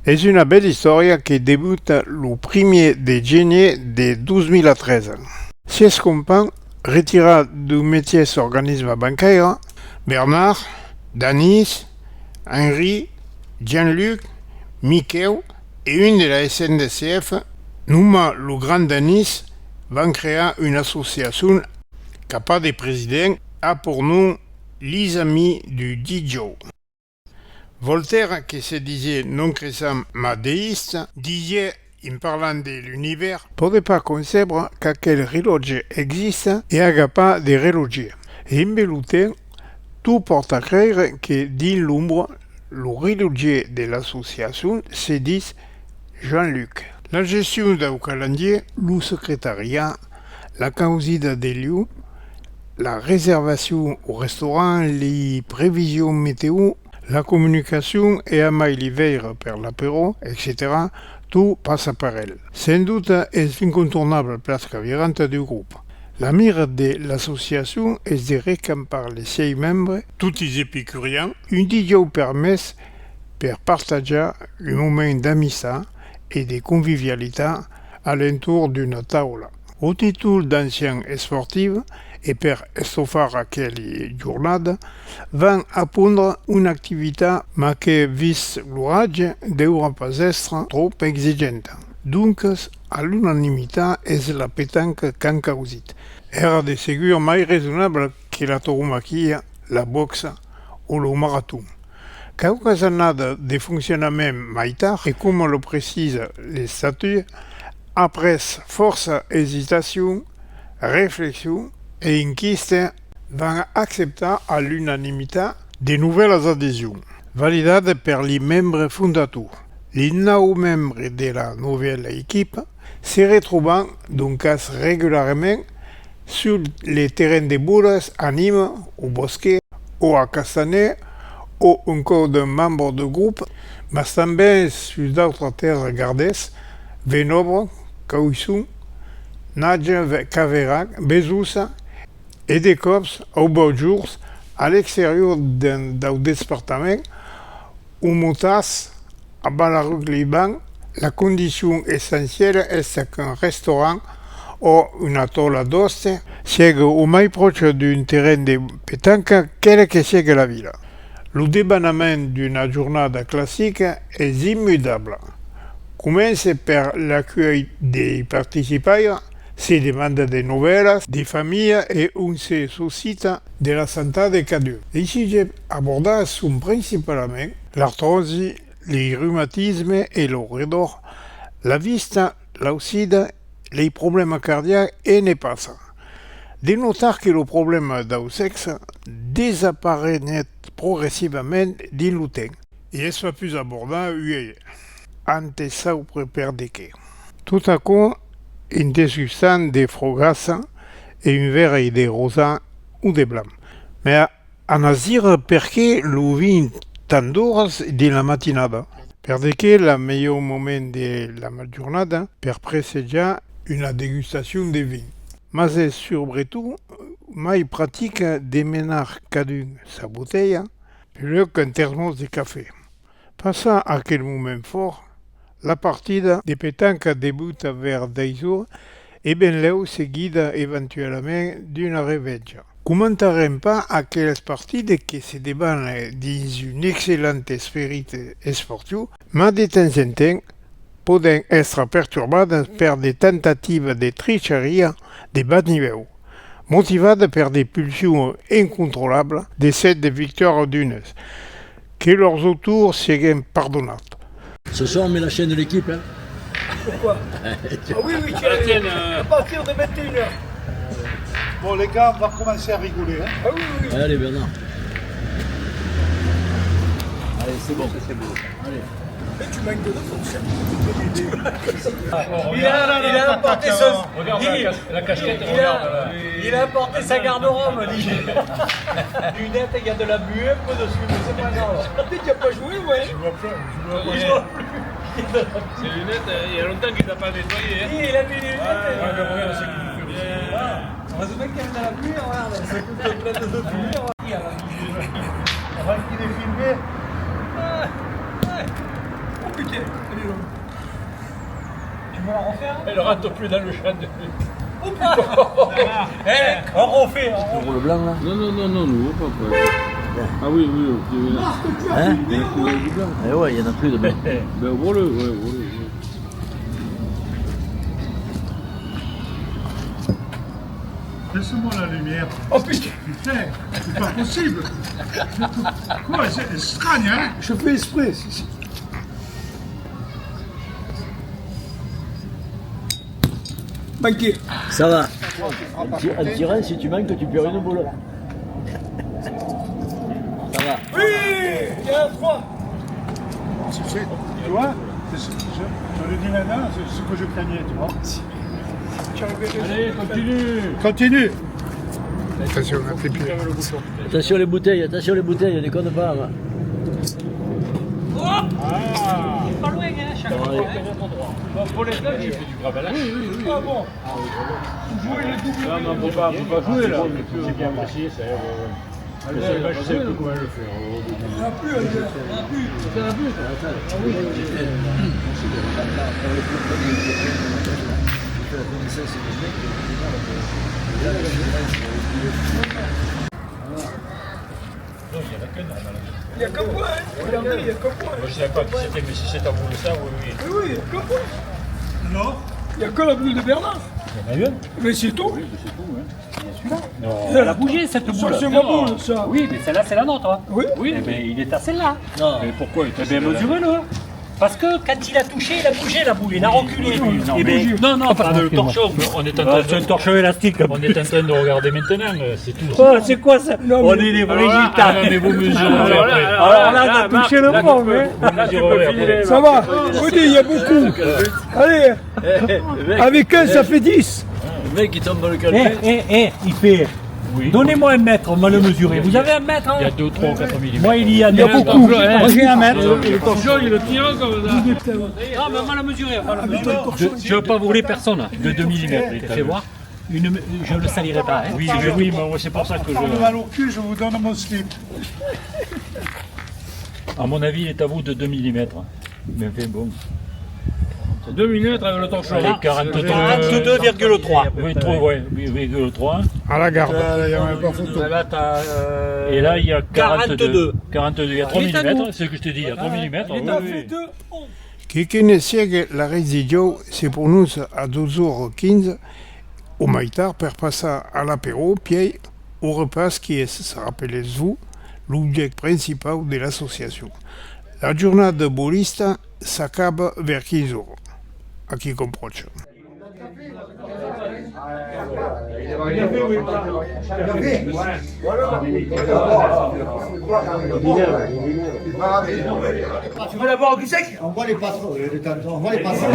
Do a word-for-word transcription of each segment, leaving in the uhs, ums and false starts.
Es una bèla istòria que debuta lo primièr de genièr de dos mila tretze. Sièis compans retirats d'un mestièr organisme bancaire, Bernard, Danís, Henri, Jean-Luc, Miquèu e un de la S N C F, nomat lo Grand Danís, van crear una associacion qu'a pas de president, a per nom Les Amis du Dijòu. Voltaire, que se disiá non cressent mas deista, disiá, en parlant de l'univèrs: pòde pas concebre qu'aquel relòtge exista e aga pas de relòtgièr. E embe lo temps, tot pòrta creire que dins l'ombra, lo relòtgièr de l'associacion se ditz Jean-Luc. La gestion dau calendièr, lo secretariat, la causida de lieu, la reservacion au restaurant, li previsions metèo, la comunicacion e amai li veires per l'aperò, etcetèra, tot passa per el. Sens dobte es l'incontornabla plaça caviranta dau grop. La mira de l'associacion es de recampar les sièis membres, totis epicurians, un dijòu per mes per partatjar un moment d'amistat e de convivialitat a l'entorn d'una taula. Au títol d'ancians esportius e per estofar aquela jornada, van apondre una activitat, mas que, vist l'oratge, deurà pas èstre tròp exigenta. Doncas, a l'unanimitat, es la petanca qu'an causit. Èra de segur mai raisonabla que la tauromaquia, la bòxa o lo maraton. Quauquas annadas de foncionament mai tard, e coma lo precisa l'estatut, après fòrça esitacion, reflexion e enquista, van acceptar a l'unanimitat de novèlas adesions, validadas per li membres fondators. Li nòu membres de la novèla equipa se retròban doncas regularament sul le terren de bolas a Nimes, au Bosquet, o a Castanet, o un còp d'un membre de grop, mas tanben sus d'autras tèrras gardèsas, Venòbre, Cauisson, Naja, Ve-, Caverac, Besossa, e de còps, au bòsc, a l'exterior d'un, dau despartament, au Motàs, a Balaruc-Liban, la condicion essenciala es qu'un restaurant o una taula d'òste sièga au mai pròche d'un terren de petanca, quela que sièga la vila. Lo debanament d'una jornada classica es immudable. Comença per l'acuèlh dei participaires, se demanda de novèlas, de familhas e ont se suscita de la santat de cadun. Li sujèts abordats son principalament l'artròsi, li reumatismes e lo redor, la vista, l'ausida, lei problèmas cardiacs e ne passa. De notar que lo problèma dau sèxe desaparenhèt progressivament dins lo temps. E es pas pus abordat uèi, an de saupre per de qué. Tot aquò en desgustant de frogassa e un veire de rosat o de blanc. Mas anatz dire perqué lo vin tant d'oras dins la matinada? Per de qué la melhor moment de la jornada per precejar una degustacion de vin? Mas es subretot mai pratica de menar cadun sa botelha, puslèu qu'un termòs de cafè. Passat aquel moment fòrt, la partida de petanca debuta vers dètz oras e benlèu seguida eventualament d'una revèja. Comentarem pas aquelas partidas que se debanan dins un excellent esperit esportiu, mas de temps en temps pòden èstre perturbadas per de tentativas de tricharia de bas nivèu, motivadas per de pulsions incontrolablas de sèt de victòria d'unes, que lors autors sièguen pardonats. Ce soir, on met la chaîne de l'équipe, hein. Pourquoi ? Ah oui, oui, tiens, à partir de vingt et une heures. Bon, les gars, on va commencer à rigoler, hein. Ah oui, oui, oui. Allez, Bernard. Allez, c'est bon. Ça, c'est beau. Allez. Mais tu manques de la fourchette. Il a, il a apporté son, il, il a, il a apporté sa garde-robe, dit. Lunettes, il y a de la buée un peu dessus, mais c'est pas grave. Tu as pas joué, ouais. Je vois pas, je vois pas. Ses lunettes, euh, il y a longtemps qu'il les a pas nettoyées, hein. Si, il a mis les lunettes. Ah, ouais, mais regarde ce qu'il fait aussi. Heureusement qu'il y a de la pluie, regarde, c'est tout plein de pluie. Avant qu'il ait filmé. Ah, ouais. Oh putain. Tu veux la refaire ? Elle rentre plus dans le champ de... Hein ? On refait, on refait. Pour le blanc, là ? Non, non, non, non, n'ouvre pas, quoi. Ah oui, oui, ok, oui, là. Hein ? Il y a la couleur du blanc. Eh ouais, il y en a plus de blanc. Ben, ouvre-le, ouais, ouvre-le, ouais. Laisse-moi la lumière. Oh putain ! Putain, c'est pas possible. Quoi, c'est étrange, hein ? Je fais exprès. Manqué. Ça va. En ti-, en tirant, si tu manques, tu perds une boule. Ça va. Oui, il y a un trois. Tu sais, tu vois, c'est ce que je, je le dis maintenant, c'est ce que je craignais, tu vois. Allez, continue. Continue. Attention, à tes pieds. Attention les bouteilles, attention les bouteilles, déconne pas, va. Oh ! Ah. Pas loin, hein, chaque fois, hein. Bon, pour les deux, j'ai fait du gravelage. Oui, oui, oui. Ah bon ? Vous jouez le double. Non, non, faut pas, faut pas jouer, là. C'est bien passé, ça, ouais, ouais. Mais c'est pas, je sais plus comment le faire. Il y en a plus, il y en a plus. C'est un but. Ah oui. Non, il y en a que, normalement. Il y a que moi, hein. Regardez, il y a que moi. Moi, je savais pas qui c'était, mais si c'est à vous de ça, oui, oui. Mais oui, il y a que moi. Non. Il y a que la boule de Bernard. Il y en a une. Mais c'est tout. Oui, mais c'est tout, hein. Non. Elle a bougé, cette boule. Ça, c'est ma boule, ça. Oui, mais celle-là, c'est la nôtre, hein. Oui. Oui, eh ben, il est à celle-là. Non. Mais pourquoi il est à celle-là ? Eh ben, mesurez-le. Parce que quand il a touché, il a bougé la boule, il a reculé. Non, non, mais non, non, pas dans le torchon. On est en train de... C'est un torchon élastique. On est en train de regarder maintenant, euh, c'est tout. Oh, c'est quoi ça ? On est des vrais gitanes. Ah, mais vous mesurerez après. Alors là, on a touché le fond, hein. Vous mesurerez après. Ça va. Écoutez, il y a beaucoup. Allez, avec un, ça fait dix. Le mec, il tombe dans le calcul. Eh, eh, eh, il fait Oui. Donnez-moi un mètre, on va le mesurer. Vous avez un mètre, hein ? Il y a deux, trois ou quatre millimètres. Moi, il y a... Il y a beaucoup. Moi, j'ai un mètre. Le torchon, il le tient comme ça. Non, mais on va le mesurer, on va le mesurer. Je, je veux pas brûler personne, hein, de deux millimètres, fais voir. Une, je le salirai pas, hein. Oui, je, oui, mais c'est pour ça que je... Vous avez mal au cul, je vous donne mon slip. À mon avis, il est à vous de deux millimètres. Mais enfin, bon. Deux millimètres avec le torchon. Allez, quarante-deux. Quarante-deux virgule trois. Oui, trois, ouais, oui, virgule trois. À la garde. Euh, il y en a pas photo. Là, t'as, euh, et là, il y a quarante-deux. Quarante-deux. Quarante-deux, il y a trois millimètres, c'est ce que je te dis, il y a trois millimètres, oui, oui. Qui que ne siegue, la residiu se prononça a dotze oras quinze, o mai tard, per passar a l'apéro, pièi au repàs qui es, se rapelètz-vos, l'objècte principau de l'associacion. La jornada bolista s'acaba vers quinze oras. A quicòm pròche. Tu veux d'abord du sec ? On voit les patrons, euh, de temps en temps, on voit les patrons.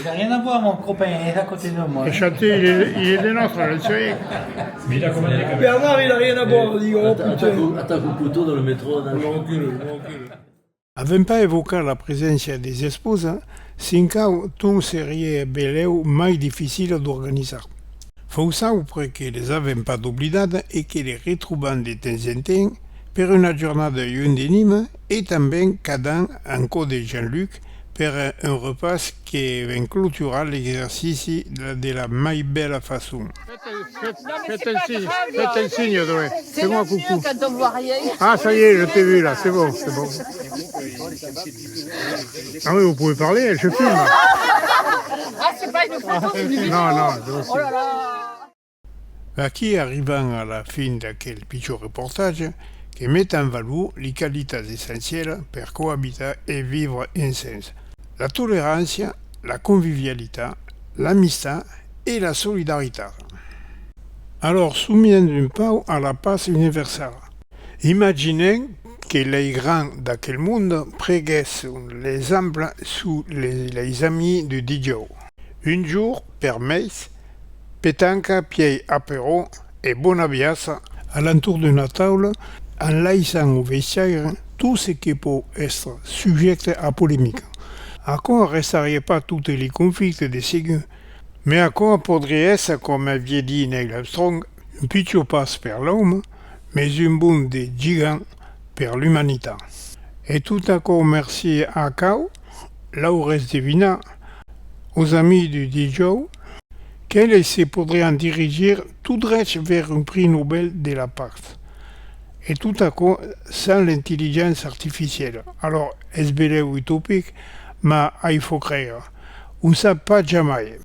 Il a rien à voir, mon copain, il est à côté de moi. Le chantier, il est, il est des nôtres, là, tu sais. Bernard, il a rien à voir, il dit, oh, putain. Attaque au, attaque au couteau dans le métro, dans le... Mon cul, mon cul. Avèm pas evocat la preséncia des esposas, sens quau tot seriá belèu mai dificil d'organizar. Fau saupre que les avèm pas doblidadas e que les retrobam de temps en temps per una jornada lluènh de Nimes e tanben cada an en cò de Jean-Luc per un repàs que ven cloturar l'exercici de la, de la mai bèla façon. Faites, faites, faites un signe, faites un signe, Zoé. Fais-moi coucou. C'est le jeu quand on voit rien. Ah, ça y est, je t'ai vu là, c'est bon, c'est bon. Ah oui, vous pouvez parler, je filme. Ah, c'est pas une photo, c'est une vidéo. Non, non, je... Oh là là. Vaquí arribam a la fin d'aquel pichon reportatge que met en valor li qualitats essencialas per coabitar e vivre ensems: la tolerància, la convivialitat, l'amistat e la solidaritat. Alòr, somiam un pauc a la patz universala. Imaginem que lei grands d'aquel monde preguèsson l'exemple sus le, leis amics du dijòu. Un jorn, per mei, petanca, pièi aperò e bona viatja. A l'entorn d'una taula, en laissant au vestiaire tot ce que pòu èstre subjècte a polemica. Aquò arrestariá pas totes li conflictes, de segur, mas aquò podriá èsser, coma aviá dit Neil Armstrong, un pichon pas per l'òme, mas un bond de gigant per l'umanitat. E tot aquò mercés a quau? Laurés devinar, aus amics du dijòu, qu'eles se podrián dirigir tot drech vers un prix Nobel de la patz. E tot aquò sens l'intelligéncia artificiala. Alòr, es belèu utopic, mas ai fau creire. Òm sap pas jamai.